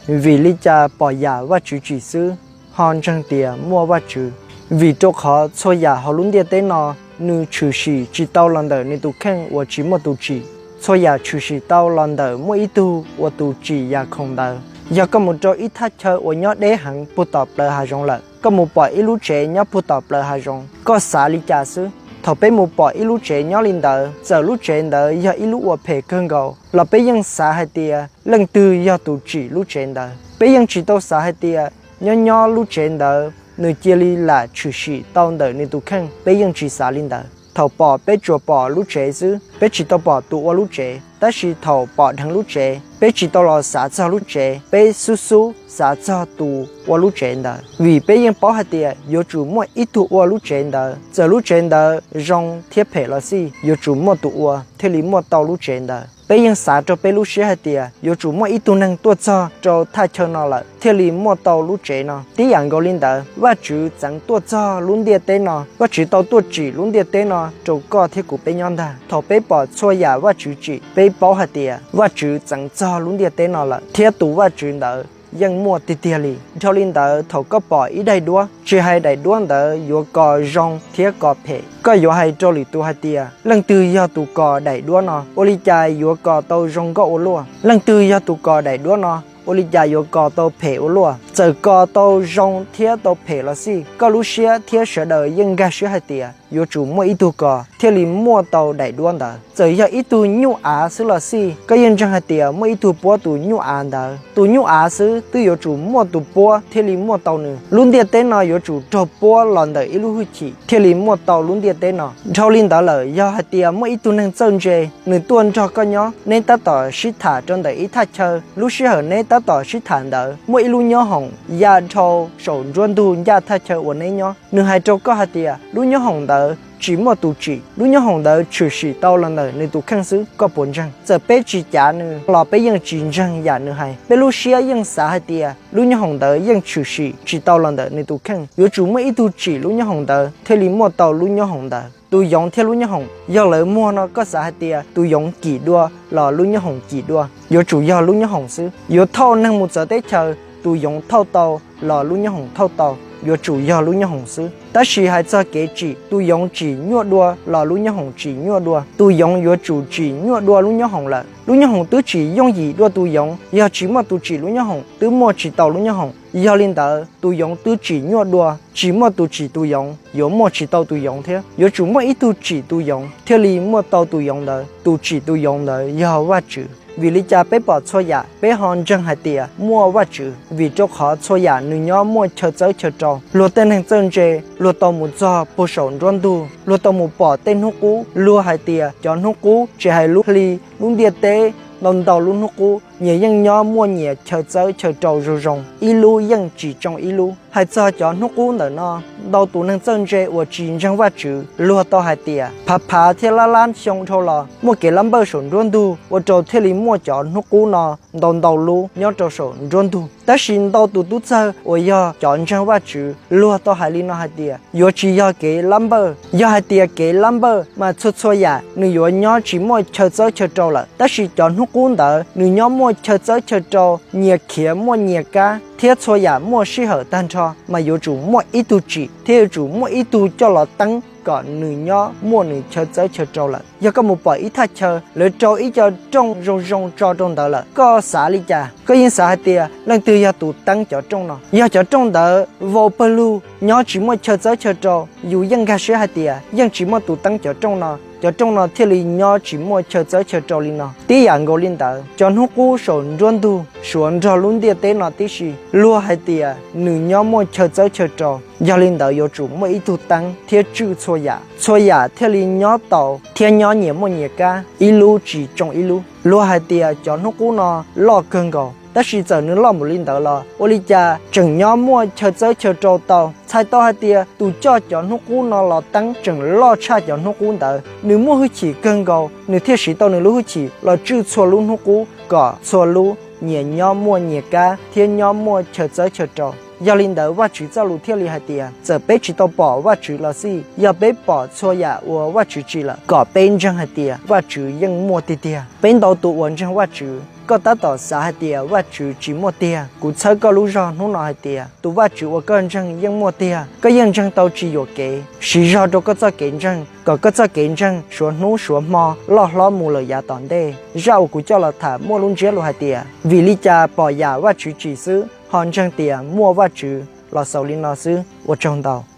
Vim li cas pom yam Vajtswv tsim xwb ho ntseeg tias muaj Vajtswv? Vim rau qhov txhua yam hauv lub ntiaj teb no nws tshwm sim tsis tau los ntawm nws tus kheej uas tsis muaj tus tsim. Txhua yam tshwm sim tau los ntawm muaj ib tug ua tus tsim yam khoom ntawd. Yog koj mus rau ib thaj chaw uas nyob deb heev puag tom plawv hav zoov lawm, koj mus pom ib lub tsev nyob puag tom plawv hav zoov, koj xav li cas xwb? Thaum peb mus pom ib lub tsev nyob li ntawd, txawm lub tsev ntawd yog ib lub uas phem kawg nkaus los peb yeej xav hais tias leej twg yog tus tsim lub tsev ntawd. Peb yeej tsis tau xav hais tias nyob nyob lub tsev ntawd nws cia li lam tshwm sim tau ntawm nws tus kheej, peb yeej tsis xav li ntawd. Thaum pom peb tsuas pom lub tsev xwb, peb tsis tau pom tus ua lub tsev. Tab sis thaum pom dheev lub tsev, peb tsis tau los xav txog lub tsev, peb xub xub xav txog tus ua lub tsev ntawd. Vim peb yeej paub hais tias yuav tsum muaj ib tug ua lub tsev ntawd, txawm lub tsev ntawd zoo thiab phem los xij, yuav tsum muaj tus ua thiaj li muaj tau lub tsev ntawd. Peb yeej xav rau peb lub siab hais tias yuav tsum muaj ib tug neeg tuaj txog rau thaj chaw no lawm thiaj li muaj tau lub tsev no. Tib yam nkaus li ntawd, Vajtswv txeev tuaj txog lub ntiaj teb no, Vajtswv tau tuaj tsim lub ntiaj teb no rau koj thiab kuv peb nyob ntag. Thaum peb pom txhua yam Vajtswv tsim, peb paub hais tias Vajtswv txeev txog lub ntiaj teb no lawm, thiab tus Vajtswv ntawd yeej muaj tiag tiag li. Dhau li ntawd, thaum koj pom ib daim duab, tsis hais daim duab ntawd yuav kos zoo thiab kos phem, koj yuav hais rau lwm tus hais tias leej twg yog tus kos daim duab no, ua li cas yuav kos tau zoo nkauj ua luaj? Leej twg yog tus kos daim duab no, ua li cas yuav kos tau phem ua luaj? Txawm kos tau zoo thiab tau phem los xij, koj lub siab thiab sawv daws yeej nkag siab hais tias yuav tsum muaj ib tug kos thiaj li muaj tau daim duab ntawd. Txawm yog ib tug nyuj av xwb los xij, koj yeej ntseeg hais tias muaj ib tug puab tus nyuj av ntawd. Tus nyuj av xwb twb yuav tsum muaj tus puab thiaj li muaj tau nws. Lub ntiaj teb no yuav tsum raug puab los ntawm ib lub hwj chim thiaj li muaj tau lub ntiaj teb no. Dhau li ntawd lawm, yog hais tias muaj ib tug neeg txawj ntse, nws tuaj nrog koj nyob, neb tab tom sib tham rau ntawm ib thaj chaw, lub sij hawm neb tab tom sib tham ntawd muaj ib lub nyob hoom ya dhau saum nruab ntug ncaj thaj chaw uas neb nyob. Nws hais rau koj hais tias lub nyob hoom ntawd tsis muaj tus tsim, lub nyob hoom ntawd tshwm sim tau los ntawm nws tus kheej xwb, koj puas ntseeg? Txawm peb tsis cav nws los peb yeej tsis ntseeg yam nws hais. Peb lub siab yeej xav hais tias lub nyob hoom ntawd yeej tshwm sim tsis tau los ntawm nws tus kheej, yuav tsum muaj ib tug tsim lub nyob hoom ntawd thiaj li muaj tau lub nyob hoom ntawd. Tus yoov thiab lub nyob hoom, yog lawv muag no koj xav hais tias tus yoov kim dua los lub nyob hoom kim dua? Yuav tsum yog lub nyob hoom xwb. Yuav thauj neeg mus txawv teb chaws, tus yoov thauj tau los lub nyob hoom thauj tau? Yuav tsum yog lub nyob hoom xwb. Tab sis hais txog kev tsim, tus yoov tsim nyuaj dua los lub nyob hoom tsim nyuaj dua? Tus yoov yuav tsum tsim nyuaj dua lub nyob hoom lawm. Lub nyob hoom twb tsis yooj yim dua tus yoov, yog tsis muaj tus tsim lub nyob hoom twb muaj tsis tau lub nyob hoom. Yog li ntawd tus yoov twb tsim nyuaj dua, tsis muaj tus tsim tus yoov yuav muaj tsis tau tus yoov thiab. Yuav tsum muaj ib tug tsim tus yoov thiaj li muaj tau tus yoov ntawd. Tus tsim tus yoov ntawd yog Vajtswv. Vim li cas peb pom txhua yam peb ho ntseeg hais tias muaj Vajtswv? Vim rau qhov txhua yam nws nyob muaj chaw txawb chaw rau. Luag tej neeg txawj ntse, luag tau mus txog puag saum nruab ntug, luag tau mus pom tej hnub qub, luag hais tias cov hnub qub, tsis hais lub hli, lub ntiaj teb, ntau ntau lub hnub qub nyias yeej nyob muaj nyias chaw txawb chaw rau zoo zoo, ib lub yeej tsis tsoo ib lub. Hais txog cov hnub qub ntawm no, ntau tus neeg txawj ntse uas tsis ntseeg Vajtswv luag tau hais tias phav phav thiab lab lab xyoo dhau los muaj kev lab npawj saum nruab ntug ua rau thiaj li muaj cov hnub qub no ntau ntau lub nyob rau saum nruab ntug. Tab sis ntau tus tub txawg uas yog cov ntseeg Vajtswv luag tau hais li no hais tias yuav tsis yog kev lab npawj. Yog hais tias kev lab npawj mas txhua txhua yam nws yuav nyob tsis muaj chaw txawb chaw rau lawm. Tab sis cov hnub qub ntawd nws nyob muaj chaw txawb chaw rau, nyias khiav muaj nyias kab, thiab txhua yam muaj sij hawm tag nrho, mas yuav tsum muaj ib tug tsim thiab yuav tsum muaj ib tug coj los teeb kom nws nyob muaj nws chaw txawb chaw rau lawm. Yog koj mus pom ib thaj chaw lawv rau ib co rooj zoo zoo tso rau ntawd lawm, koj xav li cas? Koj yeej xav hais tias leej twg yog tus teeb cov rooj no? Yog cov rooj ntawd vau pawg lug nyob tsis muaj chaw txawb chaw rau, yus yeej nkag siab hais tias yeej tsis muaj tus teeb cov rooj no, cov rooj no thiaj li nyob tsis muaj chaw txawb chaw rau li no. Tib yam nkaus li ntawd, cov hnub qub saum nruab ntug suav nrog lub ntiaj teb no tib si, luag hais tias nws nyob muaj chaw txawb chaw rau, yog li ntawd yuav tsum muaj ib tug teeb thiab tswj txhua yam, txhua yam thiaj li nyob tau thiab nyob nyias muaj nyias kab, ib lub tsis tsoo ib lub. Luag hais tias cov hnub qub no loj kawg nkaus, tab sis txawm nws loj npaum li ntawd los ua li cas tseem nyob muaj chaw txawb chaw rau tau? Txhais tau hais tias tus coj cov hnub qub no los teeb tseem loj tshaj cov hnub qub ntawd, nws muaj hwj chim kawg nkaus, nws thiaj siv tau nws lub hwj chim los tswj txhua lub hnub qub kom txhua lub nyias nyob muaj nyias kab thiab nyob muaj chaw txawb chaw rau. Yog li ntawd Vajtswv txoj lus thiaj li hais tias txawm peb tsis tau pom Vajtswv los xij, yog peb pom txhua yam uas Vajtswv tsim lawm, kom peb ntseeg hais tias Vajtswv yeej muaj tiag tiag. Peb ntau tus uas ntseeg Vajtswv Koj tab tom xav hais tias Vajtswv tsis muaj tiag. Kuv txhawb koj lub zog hnub no hais tias tus Vajtswv uas koj ntseeg yeej muaj tiag. Koj yeej ntseeg tau tsis yuam kev. Siv zog rau koj txoj kev ntseeg, kom koj txoj kev ntseeg suav hnub suav hmo loj hlob mus lawm yav tom ntej. Zaj uas kuv coj los tham muaj lub ntsiab lus hais tias vim li cas pom yam Vajtswv tsim xwb ho ntseeg tias muaj Vajtswv los xaus li no xwb. Ua tsaug ntau.